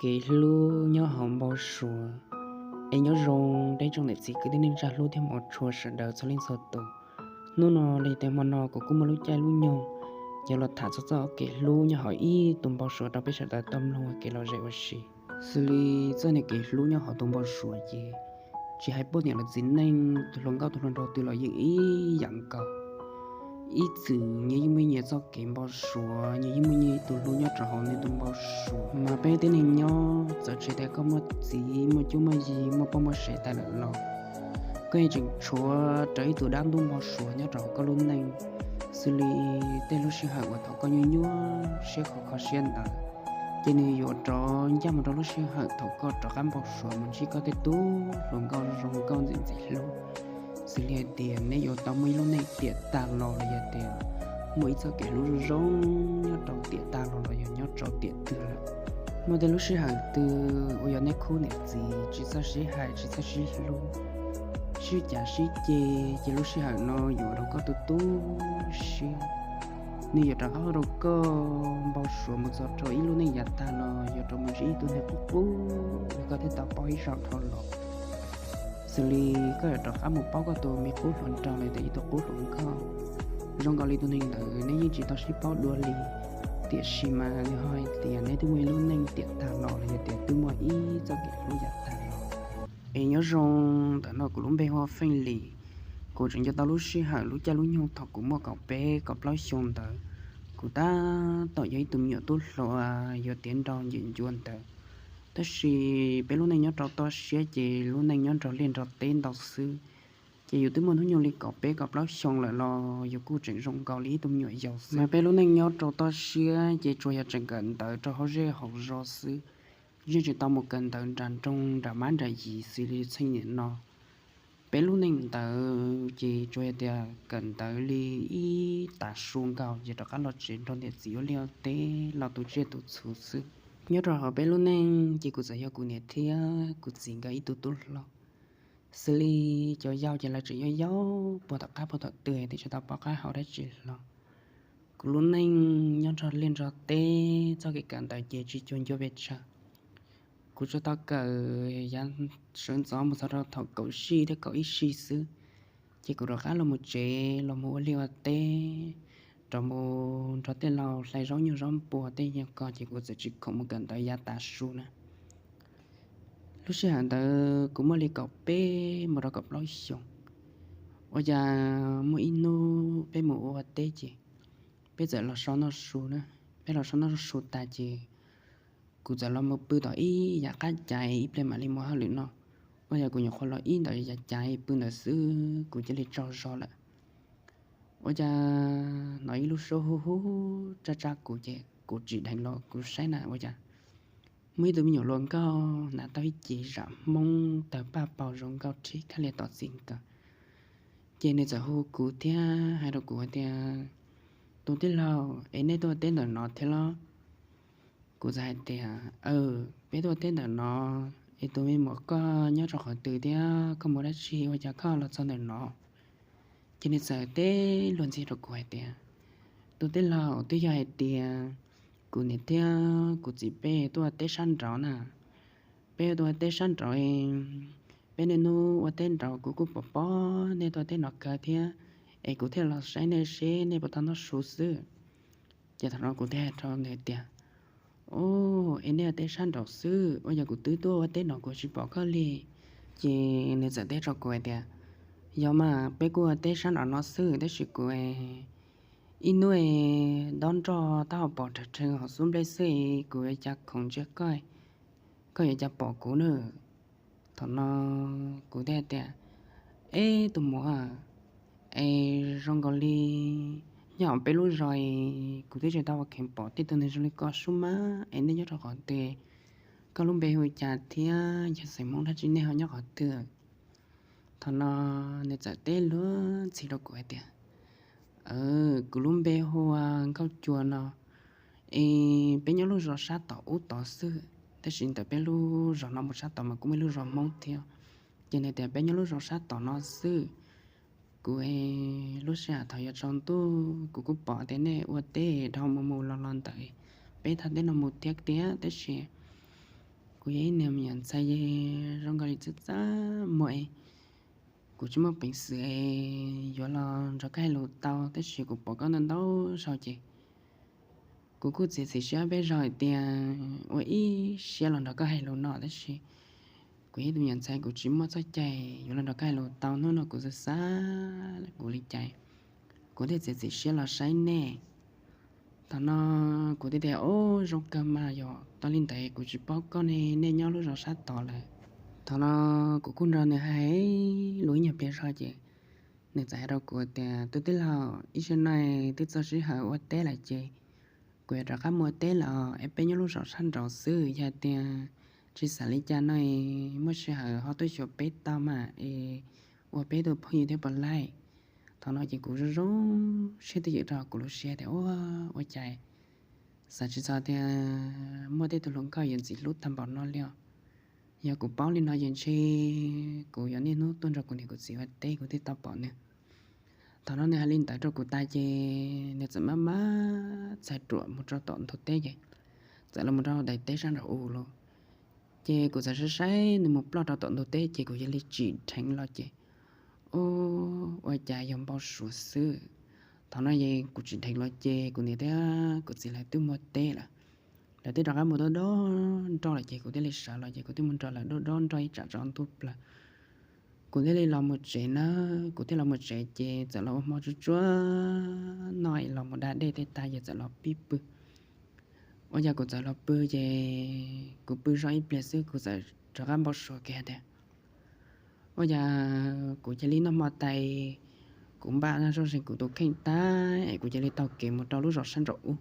Kev hlub nyob hauv npau suav. Es nyob zoo rau tsoom niam txiv kwv tij neej tsa hlub thiab hmov tshua sawv daws txhua leej txhua tus. Hnub no los yog tias hmo no kuv kuj muaj lub caij lub nyoog yuav los tham txog txoj kev hlub nyob hauv ib tug npau suav rau peb sawv daws tau mloog ua kev lom zem ua si. Xws li txoj niag kev hlub nyob hauv tus npau suav ces tsis hais poj niam los txiv neej, tus hluas nkauj tus hluas nraug twg los yeej ib yam nkaus. Ib txwm nyias yeej muaj nyias txoj kev npau suav, nyias yeej muaj nyias tus hlub nyob rau hauv nws tus npau suav. Mas peb tib neeg nyob txawm tsis hais tias koj muaj txiv muaj cuab muaj yig muaj poj muaj sev tas lawm los koj yeej tseem tshuav rawv ib tug dab ntub npau suav nyob rau hauv koj lub neej, xws li tej lub sij hawm uas thaum koj nyuaj nyuaj siab kho kho siab ntawd, ces nws yuav rov ncaj mus rau lub sij hawm thaum koj rov qab npau suav mus ntsib koj tej tug hluas nkauj zoo nkauj ntxim ntxim hlub. Xws li hais tias nej yuav tau muaj ib lub neej tiam tag los los yog tias muaj ib txoj kev hlub zoo zoo nyob rau tiam tag los los yog nyob rau tiam twg lawm. Muaj tej lub sij hawm twg uas yog nej khub niam txiv tsis txawj sib hais tsis txawj sib hlub, sib cav sib ceg, ces lub sij hawm no yuav ua rau koj tu tu siab. Nws yuav rov qab ua rau koj npau suav mus txog rau ib lub neej yav tag los yuav rov mus ntsib ib tug neeg qub qub uas koj twb tau paub ib zaug dhau los. Xws li koj yuav rov qab mus paub koj tus me qub hluas nraug los tias ib tug qub hluas nkauj, zoo nkaus li tus neeg ntawd neb yeej tsis tau sib paub dua li, tiam sis mas nws ho hais tias neb twb muaj ib lub neej tiam tag los los yog tias twb muaj ib txoj kev hlub yav tag los. Es nyob zoo, ntawm no kuv lub npe hu ua Feej Lis. Kuv tseem nco tau lub sij hawm lub caij lub nyoog thaum kuv muaj kaum peb kaum plaub xyoo ntawd, kuv tab tom yog ib tug me nyuam tub hluas yuav tiav nraug ncim ncua ntawd. Tab sis peb lub neej nyob rau toj siab ces lub neej nyob nrog liaj nrog teb ntau xwb. Ces yus twb muaj hnub nyoog li kaum peb kaum plaub xyoo lawm los yus kuj tseem zoo nkaus li ib tug me nyuam yaus xwb. Mas peb lub neej nyob rau toj siab ces tsuas yog tseem kawm ntawv rau hauv zej hauv zos xwb, yeej tsis tau mus kawm ntawv nram nroog nram mab nram yim xws li txheej niam no. Peb lub neej ntawd ces tsuas yog tias kawm ntawv li ib tav su nkaus ces rov qab los tsev nrog niam txiv ua liaj ua teb los tu tsiaj tu txhu xwb. Nyob rau hauv peb lub neej ces kuv txawm yog kuv niam thiab kuv txiv nkawd ib tug tub hluas. Xws li cov yau ces lawv tseem yau yau puag tom qab puag tom twg twb tsis tau paub qab hau dab tsi hlo. Kuv lub neej nyob nrog liaj nrog teb, txoj kev kawm ntawv ces tsis cuag ncua pes tsawg. Kuv tsuas tau kawm yav sawv ntxov mus txog rau thaum kaum sij thiab kaum ib sij xwb, ces kuv rov qab los mus tsev los mus ua liaj ua teb, rov mus nrog tej laus hlais zaub nyuj zaub npua tej yam ko ces kuv txawm tsis khoom mus kawm ntawv yav tav su na. Lub sij hawm ntawd kuv muaj li kaum peb mus rau kaum plaub xyoos. Ua cas muaj ib hnub peb mus ua teb ces peb txawm los so noj su na. Peb los so noj su tas ces kuv txawm los mus pw tom ib yav qab caiv ib pliag mam li mus hauj lwm no. Ua cas kuv nyuam qhuav los ib ntawm yav caiv pw ntawd xwb kuv cia li tsaug zog lawm. Ua cas hnov ib lub suab hu hu tsab tsab kuv ces kuv tsim dheev los kuv saib na ua cas muaj ib tug me nyuam hluas nkauj hnav tau ib ce zam hmoob tawg paj paug zoo nkauj rhib khab lias tom txij nkawm. Ces nws txawm hu kuv thiab hais rau kuv hais tias, tus tij laug, es nej tuaj teb ntawm no thiab los? Kuv txawm hais tias, aw, peb tuaj teb ntawm no, es tus me muam koj nyob rau qhov twg thiab koj mus dab tsi ua cas koj los txog ntawm no? Ces nws txawm teb luag ntxhi rau kuv hais tias, tus tij laug, twb yog hais tias kuv niam thiab kuv txiv peb tuaj teb sab nraud na. Peb tuaj teb sab nraud, peb niaj hnub ua teb nraud kuv kuj pom pom nej tuaj teb no kawg thiab, es kuv thiaj los saib nej seb nej puas tau noj su xwb. Ces thaum no kuv thiaj hais rau nws tias, o, es nej ua teb sab nraud xwb, ua yog kuv twb tuaj ua teb no kuv tsis pom koj li. Ces nws txawm teb rau kuv hais tias, yog mas, peb kuj ua teb sab nraud no xwb tab sis kuv ib hnub dob nroj taub hau pos rhawv rheev hauv xub nplej xwb, kuv yuav cas khoom ntsia koj, koj yuav cas pom kuv na. Thaum no kuv thiaj tias, eb tus muam, es zoo nkaus li nyob hauv peb lub zos kuv twb tsis tau ua kheev pom tej tug neeg zoo li koj sub mab, es nej nyob rau qhov twg, koj lub npe hu cas thiab yog xeem Hmoob dab tsi, nej ho nyob qhov twg? Thaum no nws txawm teb luag ntxhi rau kuv hais tias, kuv lub npe hu ua Nkauj Cua no, es peb nyob lub zos sab tom ub tod xwb, tab sis ntawm peb lub zos no mus sab tod mas kuj muaj ib lub zos Hmoob thiab. Ces nws tias peb nyob lub zos sab tom no xwb. Kuv, lub sij hawm thaum yuav tsaus ntuj kuv kuj pom tias nej ua teb dhau mus mus los los ntawm peb thaj teb no mus thiab tiag, tab sis Kuv yog ib niag me nyuam ntxhais zoo nkaus li txaj txaj muag es kuv tsis muaj peev xwm es yuav los nrog koj hais lus tau, tab sis kuv pom koj ntau ntau zaus ces kuv kuj txiav txim siab peb zaug hais tias ua ib siab los nrog koj hais lus no, tab sis kuv yog ib tug me nyuam ntxhais, kuv tsis muaj txoj cai yuav los nrog koj hais lus tau. Hnub no kuv xav xav kuv li cas, kuv thiaj txiav txim siab los saib nej. Thaum no kuv thiaj tias, Ub, zoo kawg mas, yog tau li ntawd kuv tsis paub koj ne, nej nyob lub zos sab tod lawm? Thaum no kuv kuj nrog nws hais lus ib nyuag pliag zog ces nws txawm hais rau kuv tias, Tus tij laug, ib sij no twb txog sij hawm ua teb lawm ces kuv yuav rov qab mus ua teb lawm es peb nyob lub zos sab nraud xwb. Yog tias tsis xav li cas no, muaj sij hawm ho tuaj xyuas peb tau mas es ua peb tus phooj ywg thiab puas laij? Thaum no ces kuv zoo zoo siab twj ywm rau kuv lub siab tias, Ua, ua cas xav tsis txog tias muaj tej tug hluas nkauj yuav ntxim hlub tag npaum no li os. Yog kuv paub li no ces ntshe kuv yuav niaj hnub tuaj nrog kuv niam kuv txiv ua teb kuv thiaj tau pom nws. Thaum no nws hais li ntawd rau kuv tas ces nws txawm maj maj txhais ruam mus rau tom ntug teb ces txawm los mus rau daim teb sab nraum u lawm. Ces kuv txawm saib saib nws mus ploj rau tom ntug teb ces kuv cia li tsim dheev los ces, Ub, ua cas yog npau suav xwb. Thaum no es kuv tsim dheev los ces kuv niam thiab kuv txiv lawv twb mus teb lawm. Lawv twb rov qab mus dob dob nroj lawm ces kuv thiaj li sawv los ces kuv thiaj mus nrog lawv dob dob nroj ib tsam tsaus ntuj plaws. Kuv thiaj li los mus tsev na. Kuv thiaj los mus tsev ces txawm los ua hmo tsuag tsuag noj es los mus da dej tej tag ces txawm los pib pw. Ua cas kuv txawm los pw ces kuv pw zog ib pliag xwb kuv txawm rov qab npau suav kiag tias, Ua cas kuv cia li noj hmo tas, kuv npaj zoj zeeg kuv tus kheej tag es kuv cia li taug kev mus rau lub zos sab nraum ub.